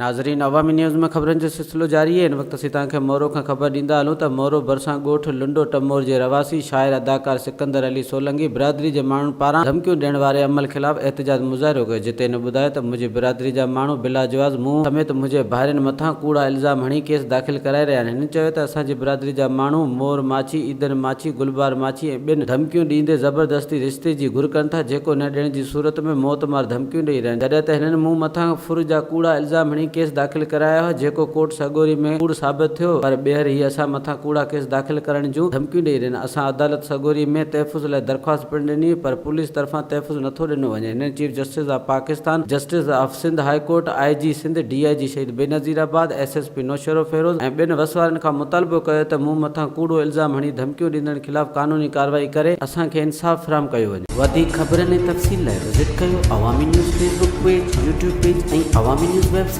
ناظرين عوامي نيوز ۾ خبرن جو سلسلو جاري آهي هن وقت اسين توهان کي مورو کان خبر ڏيندا هلون ته مورو ڀرسان ڳوٺ لنڊو ٽمور جي رهواسي شاعر اداڪار سڪندر علي سولنگي برادري جي ماڻهن پاران ڌمڪيون ڏيڻ واري عمل خلاف احتجاج مظاهرو ڪيو جتي هن ٻڌايو ته منهنجي برادري جا ماڻهو بلاجواز مون سميت منهنجي ڀائرن مٿان ڪوڙا الزام هڻي ڪيس داخل ڪرائي رهيا آهن هن چيو ته اسان جي برادري جا ماڻهو مور ماڇي عيدن ماڇي گلبهار ماڇي ۽ ٻين ڌمڪيون ڏيندي زبردستي رشتي جي گهر ڪن ٿا جيڪو نه ڏيڻ جي صورت ۾ موت مار ڌمڪيون ڏئي رهيا آهن جڏهن ته هنن مون مٿان ڦر جا ڪوڙا الزام هڻي ڪيس داخل ڪرايا هئا جيڪو ڪورٽ سڳوري ۾ ڪوڙ ثابت ٿيو پر ٻيهر هي اسان مٿان ڪوڙا ڪيس داخل ڪرڻ جون ڌمڪيون ڏئي رهيا آهن اسان عدالت سڳوري ۾ تحفظ لاء درخواست پڻ ڏني پر پوليس طرفان تحفظ نٿو ڏنو وڃي هنن chief justice of Pakistan justice of Sindh high court I G Sindh D I G Shaheed Benazirabad S S P Naushahro Feroze ۽ ٻين وس وارن کان مطالبو ڪيو ته مون مٿان ڪوڙو الزام هڻي ڌمڪيون ڏيندڙن خلاف قانوني ڪارروائي ڪري اسان کي انصاف فراهم ڪيو وڃي. وڌيڪ خبرن ۽ تفصيل لاء وزٽ ڪيو Awami news Facebook page, YouTube page ۽ Awami news website.